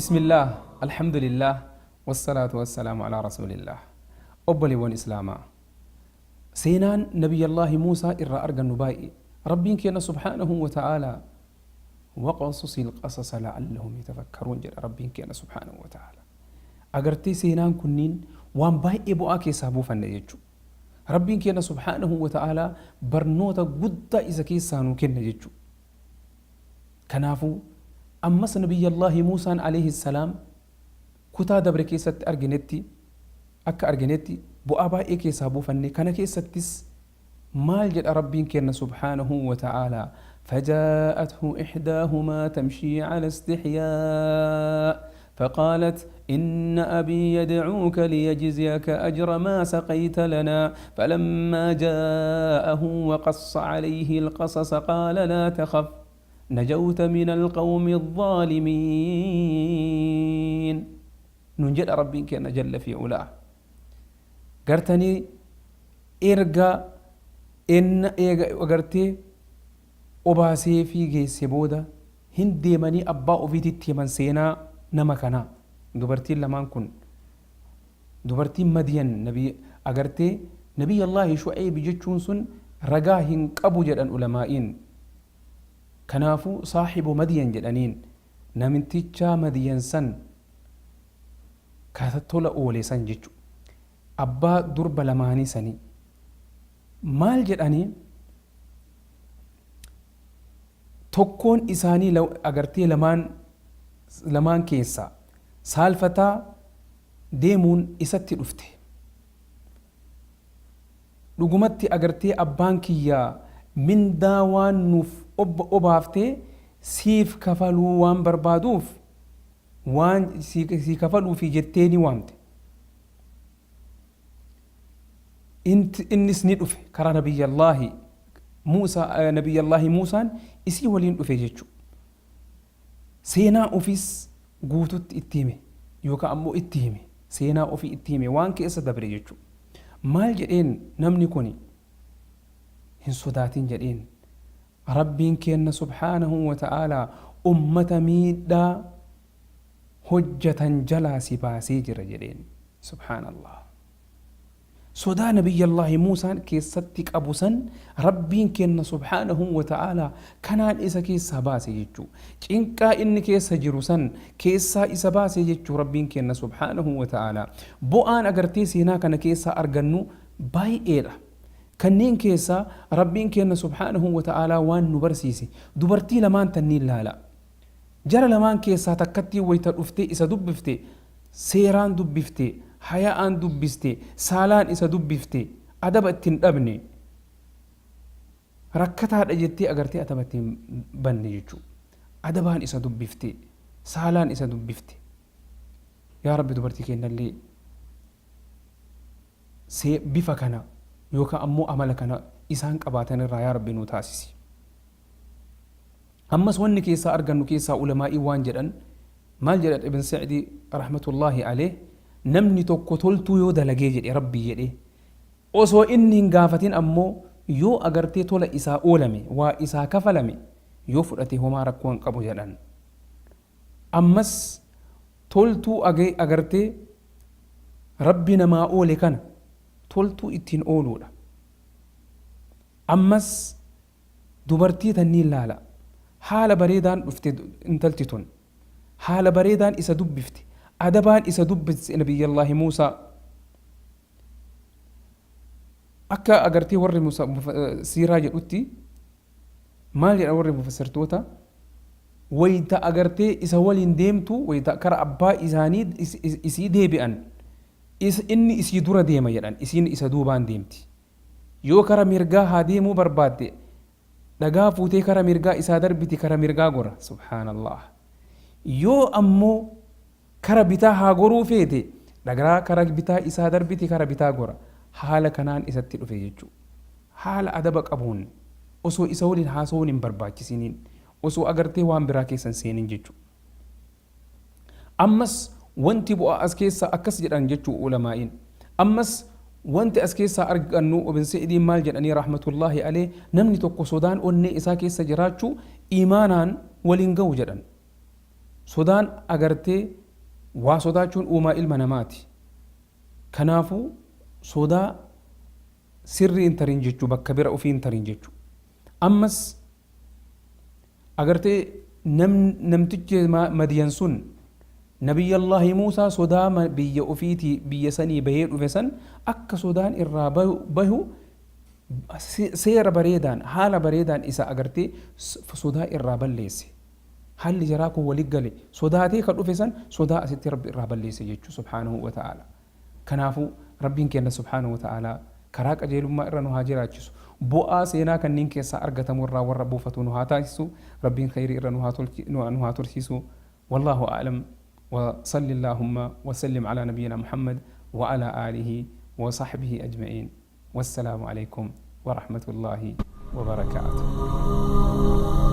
Bismillaah, Alhamdulillaah, Wassalaatu wassalaamu alaa Rasuulillaah. Obboleewwan Islaamaa, seenaan Nabiyyallaahi Muusaa irraa argannu baay'ee. Rabbiin keenna subhaanahu wa ta'aalaa waqasusil qasasa la'allahum yatafakkaruun jedha Rabbiin keenna subhaanahu wa ta'aalaa. Agartee seenaan kunniin waan baay'ee bu'aa keessaa buufanne jechuudha. Rabbiin keenna subhaanahu wa ta'aalaa barnoota guddaa isa keessaa nuu kenna jechuudha. Kanaafuu ammas Nabiyyallaahi Muusaan alayhi salaam kutaa dabre keessatti arginetti akka arginetti bu'aa baay'ee keessaa buufanne. Kana keessattis maal jedha Rabbiin keenna subhaanahu wa ta'aalaa? فجاءته إحداهما تمشي على استحياء فقالت إن أبي يدعوك ليجزيك أجر ما سقيت لنا فلما جاءه وقص عليه القصص قال لا تخف نجوت من القوم الظالمين. ننجد ربي كان جل في علاه قرتني إرقى إن أغرتي obaasee fi geesse booda hin deemanii abbaa ofiititti himan seenaa nama kanaa. Dubartiin lamaan kun, dubartiin Madiyan nabi agartee Nabiyyallaahi Shu'ayb jechuun sun ragaa hin qabu jedhan ulamaa'iin. Kanaafuu saahibu Madiyan jedhaniin, namtichaa Madiyan san ka tola oole san jechu. Abbaa durba lamaanii sanii. Maal jedhanii? Tokkoon isaanii agartee lamaan lamaan keessaa saalfataa deemuun isatti dhufte. Dhugumatti agartee abbaan kiyya mindaa waan nuuf obaaftee siif kafaluu waan barbaaduuf waan sii kafaluufi jettee ni waamte. Innis ni dhufe karaa Nabiyyallaahi Muusaa, Nabiyyallaahi Muusaan isii waliin dhufe jechu. Seenaa ofiis guututti itti hime yookaan ammoo itti hime, seenaa ofii itti hime, waan keessa dabre jechu. Maal jedheen namni kuni? Hin sodaatin jedheen. Rabbiin keenna subhaanahu wa ta'aalaa ummata miidhaa hojjatan jalaa si baasee jira jedheen. Subhaanallah. Sodaa Nabiyyallaahi Muusaan keessatti qabu san Rabbiin keenna subhaanahu wa ta'aalaa kanaan isa keessaa baase jechuu. Cinqaa inni keessa jiru san keessaa isa baase jechuu Rabbiin keenna subhaanahu wa ta'aalaa. Bu'aan agartee seenaa kana keessaa argannu baay'eedha. Kanneen keessaa Rabbiin keenna subhaanahu wa ta'aalaa waan nu barsiise dubartii lamaan tanniin laala. Jara lamaan keessaa takkattiin wayta dhuftee isa dubbifte, seeraan dubbifte, haya'aan dubbiste, saalaan isa dubbifte, adaba itti hin dhabne. Rakkataadha jettee agartee adaba itti hin banne jechuudha. Adabaan isa dubbifte, saalaan isa dubbifte. Yaa Rabbi, dubartii kennallee see bifa kana yookaan ammoo amala kana isaan qabaatan irraa yaa Rabbi nuu taasisi. Ammas wanni keessaa argannu keessaa ulamaa'ii waan jedhan, maal jedhan? Ibn Sa'di rahmatullaahi alayh, namni tokko toltuu yoo dalagee jedhe Rabbii jedhee, osoo inni hin gaafatin ammoo yoo agartee tola isaa oolame, waa isaa kafalame yoo fudhate, homaa rakkoo hin qabu jedhan. Ammas toltuu agartee Rabbi namaa oole kana toltuu ittiin ooluudha. Ammas dubartii tanniin laala. Haala bareedaan dhufte intalti tun. Haala bareedaan isa dubbifte. Adabaan isa dubbiste Nabiyyallaahi Muusaa. Akka agartee warri siiraa jedhutti, maal jedha warri mufassirtoota? Wayita agartee isa waliin deemtu, wayita kara abbaa isaanii isii deebi'an, inni isii dura deema jedhan, isiin isa duubaan deemti. Yoo kara mirgaa haa deemuu barbaadde, dhagaa fuutee kara mirgaa isaa darbiti, kara mirgaa gora. Subhaanallah. Yoo ammoo kara bitaa haa goruu feete, dhagaa kara bitaa isaa darbiti, kara bitaa gora. Haala kanaan isatti dhufe jechuudha. Haala adaba qabuun, osoo isa waliin haasa'uun hin barbaachisiniin, osoo agartee waan biraa keessa hin seenin jechuudha. Ammas wanti bu'aa as keessaa akkas jedhan jechuu ulamaa'iin. Ammas wanti as keessaa argannu, Ibn Sa'idiin maal jedhanii rahmatullaahi alee? Namni tokko sodaan onnee isaa keessa jiraachuu imaanaan waliin ga'u jedhan. Sodaan agartee waa sodaachuun uumaa ilma namaati. Kanaafuu sodaa sirrii hin tarin jechuu, bakka bira ofii hin tarin jechuu. Ammas agartee namtichi Madiyan sun Nabiyyallaahi Muusaa sodaa biyya ofiitii biyya sanii bahee dhufe san akka sodaan irraa bahu seera bareedaan, haala bareedaan isa agartee sodaa irraa balleesse. Haalli jaraa kun wali gale, sodaatee ka dhufe san sodaa asitti Rabbi irraa balleesse jechuu subhaanahu wa ta'ala. Kanaafuu Rabbiin keenna subhaanahu wa ta'ala karaa qajeelummaa irra nu haa jiraachisu. Bu'aa seenaa kanniin keessaa argatamu irraa warra buufatu nu haa taasisu. Rabbiin khayrii irra nu haa tursiisu. Wallaahu a'lam. Wa salli Allaahumma wa sallim alaa nabiyyinaa Muhammad wa alaa aalihi wa sahbihi ajma'iin. Wassalaamu aleykum wa rahmatullaahi wa barakaatuh.